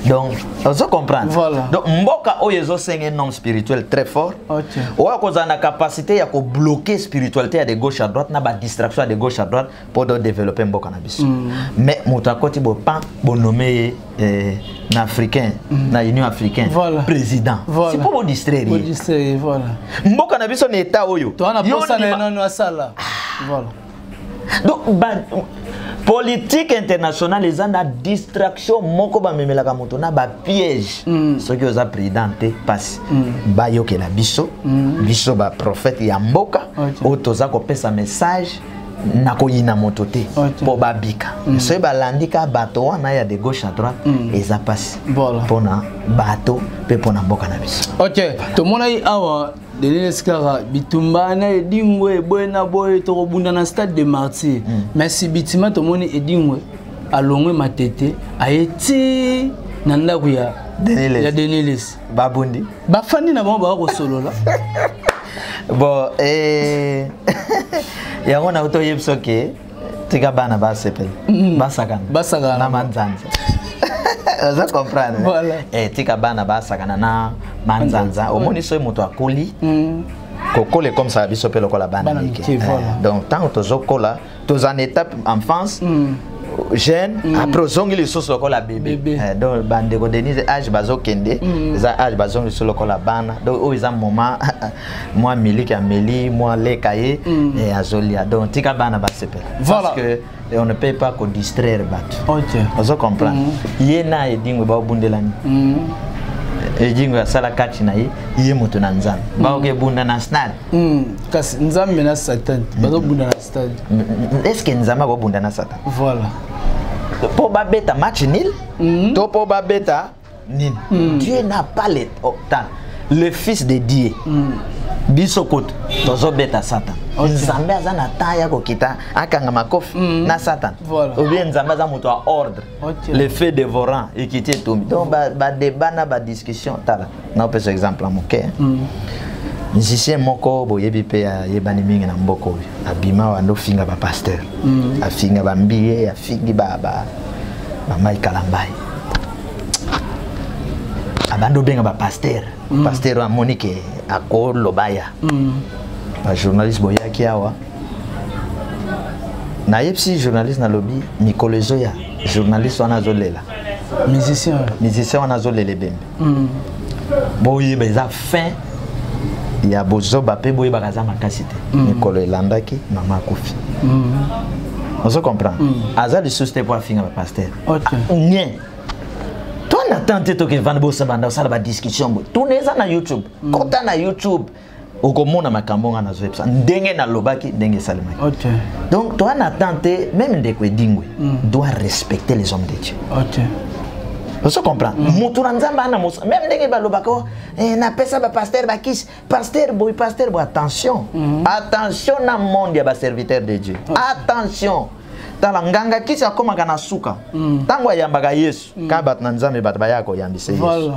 Speaker 1: Donc ozo comprendre?
Speaker 2: Voilà.
Speaker 1: Donc mboka oyo ezosenga un homme spirituel très fort oyo akozala na capacité ya kobloquer spiritualité ya de gauche à droite na badistraction ya de gauche à droite mpo do développer mboka na biso. Mais moto akoti bopan, bonome ye na africain, na Union africaine, président. C'est mpo bodistraire ye.
Speaker 2: Bodistraire, voilà.
Speaker 1: Mboka na biso na état oyo,
Speaker 2: toza na
Speaker 1: yo
Speaker 2: posa na ye
Speaker 1: ndima-
Speaker 2: nano asala, voilà.
Speaker 1: Donc ba, politique internationale eza na distraction moko, bamemelaka moto na bapiège. Soki oza prudent te, mpasi. Bayokela biso, biso baprophète ya mboka oyo toza kopesa message na koyina moto te, mpo babika. Soki balandi ka bato wana ya de gauche à droite, eza mpasi mpona bato mpe mpona mboka na biso.
Speaker 2: Ok, tomonaki awa Denis Lessie kaka bitumba na Edingwe, eboye na boye, tokobunda na Stade de Martyr. Mais subitement tomoni Edingwe alongwe Matete, aye ti na ndako ya
Speaker 1: Denis Lessie.
Speaker 2: ya Denis Lessie.
Speaker 1: Babundi.
Speaker 2: Bafandi na bango, baka kosolola.
Speaker 1: Bon, yango na toyebi soki tika bana basepela, basakana.
Speaker 2: Basakana.
Speaker 1: Na manzanza, oza comprendre?
Speaker 2: Voilà.
Speaker 1: Tika bana basakana na manzanza. Omoni, soki moto akoli, kokola ekomisaka biso mpe lokola bana
Speaker 2: Bana
Speaker 1: mike.
Speaker 2: mike, voilà.
Speaker 1: Donc ntango tozokola, toza na étape enfance, jeune, après ozongi lisusu lokola bébé.
Speaker 2: Bébé.
Speaker 1: Donc bandeko Denise, age bazokende eza age bazongi lisusu lokola bana. Donc oyo eza moment mwa miliki ameli, mwa leka ye, azolia. Donc tika bana basepela, parce que on ne peut pas kodistraire bato. Ozo comprendre? Ye na Edingwe baobundelani. Edingwe asala kati na ye, ye moto na Nzambe, baoke ebunda na stade.
Speaker 2: Kasi Nzambe na Satan bazobunda na stade.
Speaker 1: Est ce que Nzambe akobunda na Satan?
Speaker 2: Voilà.
Speaker 1: Mpo babeta match nul to mpo babeta nini? Dieu n'a pas le, oh, tala, le fils de Dieu, biso kutu tozobeta Satan. Nzambe aza na temps ya kokita akanga makofi na Satan? Ou bien Nzambe aza moto ya ordre? Le feu dévorant ekiti, etumbi. Donc badébat na badiscussion, tala, naopesa exemple ya moke. Musicien moko boyebi mpe ayebani mingi na mboka oyo, abima wanda ofinga bapasteur, afinga bambiye, afingi bamai Kalambai, abandi obenga bapasteur. Pasteur oyo amoni ke akoloba ya bajournaliste boyaki awa. Nayebisi journaliste, nalobi mikolo ezoya, journaliste wana azolela.
Speaker 2: Musicien.
Speaker 1: Musicien wana azolela ebembe. Boyeba eza fin ya bozoba mpe boyebaka aza makasi te. Mikolo elandaki, mama akufi. Ozo comprendre? Aza lisusu te mpo afinga bapasteur. Nien to na temps te, tokevanda bosabanda osala badiscussion boye. Tuna, eza na YouTube. Kota na YouTube, okomona makambo nga nazoyebisa, ndenge nalobaki, ndenge esalemaki. Donc toa na temps te. Même ndeko Edingwe doit respecter les hommes de Dieu. Ozo comprendre? Moto na Nzambe ana mosa, même ndenge balobaka oh, napesa bapasteur bakisi, pasteur boye, pasteur boye. Attention, attention na monde ya baserviteur de Dieu, attention. Tala, nganga kisi akomaka na suka ntango ayambaka Yesu. Kaka bato na Nzambe, bato bayaka koyambisa Yesu.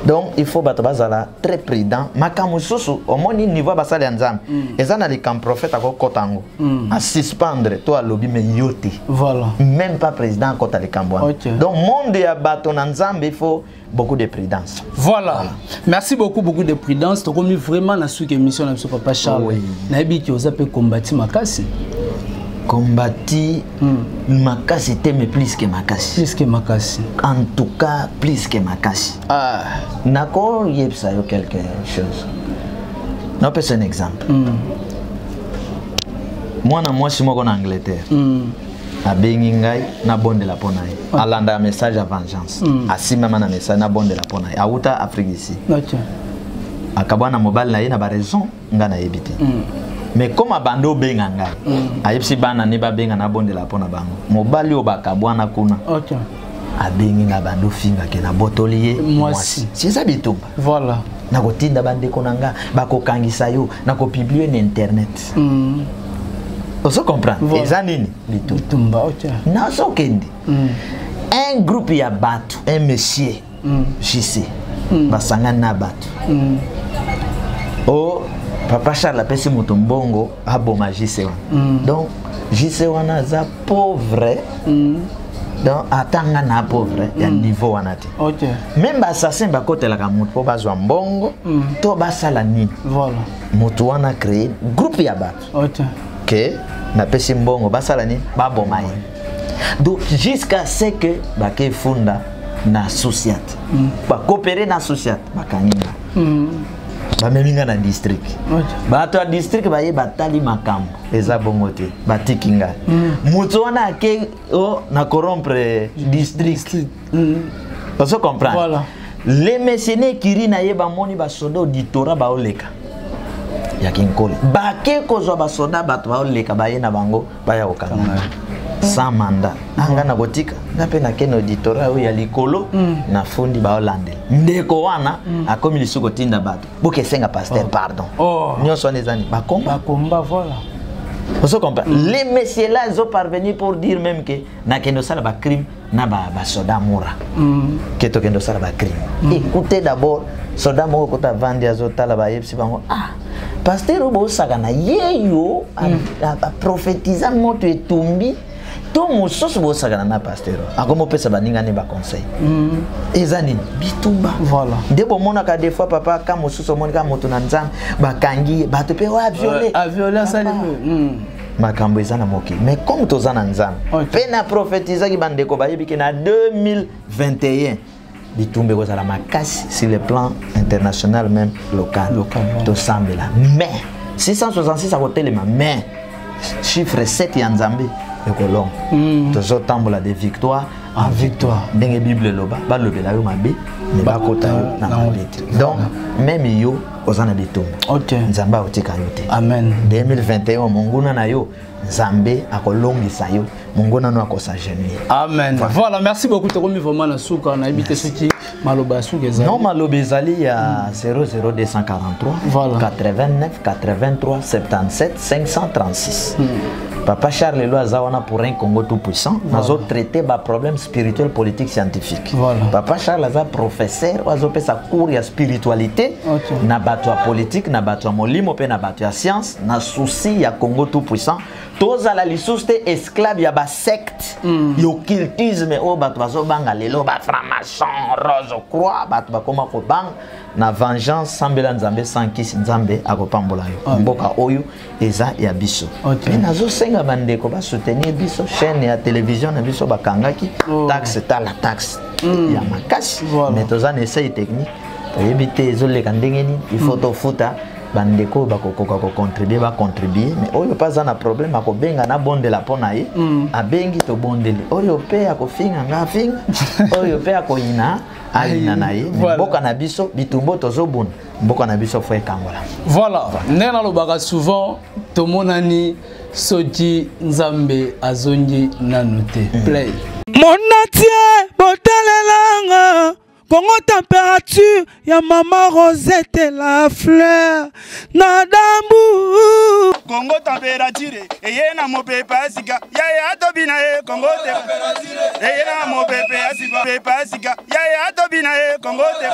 Speaker 1: Donc il faut bato bazala très prudent. Makambo mosusu, omoni niveau ya basali ya Nzambe, eza na likambo prophète akokɔta yango, asuspendre to alobi, mais yo te. Même pas président akɔta likambo wana. Donc monde ya bato na Nzambe, il faut beaucoup de prudence.
Speaker 2: Voilà. Merci beaucoup, beaucoup de prudence. Tokomi vraiment na suki émission na biso, papa Charles. Nayebi ki oza pe combati makasi.
Speaker 1: Combati makasi te, mais plus que makasi.
Speaker 2: Plus que makasi.
Speaker 1: En tout cas, plus que makasi. Nakoyebisa yo quelque chose, napesa un exemple. Mwana mwasi moko na Angleterre abengi ngai, nabondela mpo na ye. Alandaka message ya vengeance. Asimbama na message, nabondela mpo na ye. Awuta Afrique ici. Akabwana na mobali na ye na baraison ngai nayebi te. Mais comme abandi obenga ngai, ayebisi bana ne babenga, nabondela mpo na bango, mobali oyo bakabwana kuna. Abengi nga, bando fingake, nabotoli ye mwasi. Si eza bitumba.
Speaker 2: Voilà.
Speaker 1: Nakotinda bandeko na nga, bakokangisa yo, nakopublier na internet. Ozo comprendre?
Speaker 2: Voilà.
Speaker 1: Eza nini? Bitumba.
Speaker 2: Bitumba, ok.
Speaker 1: Nazokende. Un groupe ya bato, un monsieur, JC, basangani na bato. O papa Charles apesi moto mbongo aboma JC wana. Donc JC wana aza pauvre. Donc ata nga na pauvre ya niveau wana te. Même baassassin bakotelaka moto mpo bazwa mbongo to basala nini.
Speaker 2: Voilà.
Speaker 1: Moto wana créé groupe ya bato ke napesi mbongo basala nini, baboma ye. Donc jusqu'à ce que bake funda na sociat, bakopere na sociat, bakangi nga, bamemi nga na district. Bato ya district baye, batali makambo eza bongo te, batiki nga. Moto wana ake o na corrompre district. Ozo comprendre?
Speaker 2: Voilà.
Speaker 1: Les messieurs kiri na ye, bamoni basoda auditorat baoleka ya Kinkole, bake kozwa basoda, bato baoleka, baye na bango, baya kokanga sans mandat. Anga na kotika nga mpe nakende auditorat oyo ya likolo, nafundi, baolandela ndeko wana. Akomi lisusu kotinda bato, bokesenga pasteur pardon.
Speaker 2: Oh.
Speaker 1: Nyonso wana eza nini? Bakomba.
Speaker 2: Bakomba, voilà.
Speaker 1: Ozo comprendre? Les messieurs là, ils ont parvenu pour dire même que nakende osala bacrime na basoda mura, ke tokende osala bacrime. Écoutez d'abord, soda moko kota avandi, azotala, bayebisi bango: "Ah, pasteur oyo bosaka na ye yo aprofetiza moto etumbi to mosusu, bosakana na pasteur oyo." Akomi opesa baninga ne baconseil. Eza nini? Bitumba.
Speaker 2: Voilà.
Speaker 1: Nde bomonaka des fois, papa, ka mosusu omoni ka moto na Nzambe, bakangi ye, bato mpe oyo aviole.
Speaker 2: Aviole, asali.
Speaker 1: Makambo eza na mokili, mais comme toza na Nzambe, mpe na prophétisaki, bandeko bayebi ke na 2021 bitumba ekozala makasi sur le plan international, même local.
Speaker 2: Local, ouais.
Speaker 1: Tosambela, mais 666 akotelema, mais chiffre 7 ya Nzambe ekolonga. Tozotambola de victoire en
Speaker 2: victoire.
Speaker 1: Ndenge Bible eloba, balobela yo mabe, me bakota yo na mabe te. Donc même yo oza na bitumba, Nzambe akotika yo te.
Speaker 2: Amen.
Speaker 1: 2021, monguna na yo, Nzambe akolongisa yo, monguna no akos'agenouiller.
Speaker 2: Amen. Voilà, merci beaucoup. Tokomi vraiment na suka, nayebi te soki maloba ya suka ezali.
Speaker 1: Non, maloba ezali ya 00243 89 83 77 536. Papa Charles lelo aza wana pour un Congo tout puissant. Nazotraite baproblème spirituel, politique, scientifique. Papa Charles aza professeur oyo azopesa cours ya spiritualité na bato ya politique, na bato ya molimo mpe na bato ya science, na souci ya Congo tout puissant. Tozala lisusu te esclave ya basecte ya occultisme oyo bato bazobanga lelo, bafranc-maçon, rose croix, bato bakoma kobanga na vengeance. Sambela Nzambe sans kisi, Nzambe akopambola yo. Mboka oyo eza ya biso. Mpe nazosenga bandeko basoutenir biso, chaîne ya télévision na biso bakangaki. Taxe, tala taxe ya makasi. Mais toza na essai technique, toyebi te ezoleka ndenge nini. Il faut tofuta. Bandeko oyo bakokoka kocontribue, bacontribue. Mais oyo mpe aza na problème, akobenga, nabondela mpo na ye. Abengi, tobondeli. Oyo mpe akofinga nga, afinga. Oyo mpe akoyina, ayina na ye. Mais mboka na biso, bitumba tozobunda, mboka na biso faut ekangola.
Speaker 2: Voilà, ndenge nalobaka souvent, tomonani soki Nzambe azongi nanu te. Play.
Speaker 3: Monde entier botalelanga Congo Température ya mama Rosette la fleur na dambu.
Speaker 4: Kongo Température eye na mopepe ya sika, yaya tobina ye. Kongo eye na mopepe ya sika, pepe ya sika, yaya tobina ye. Kongo te.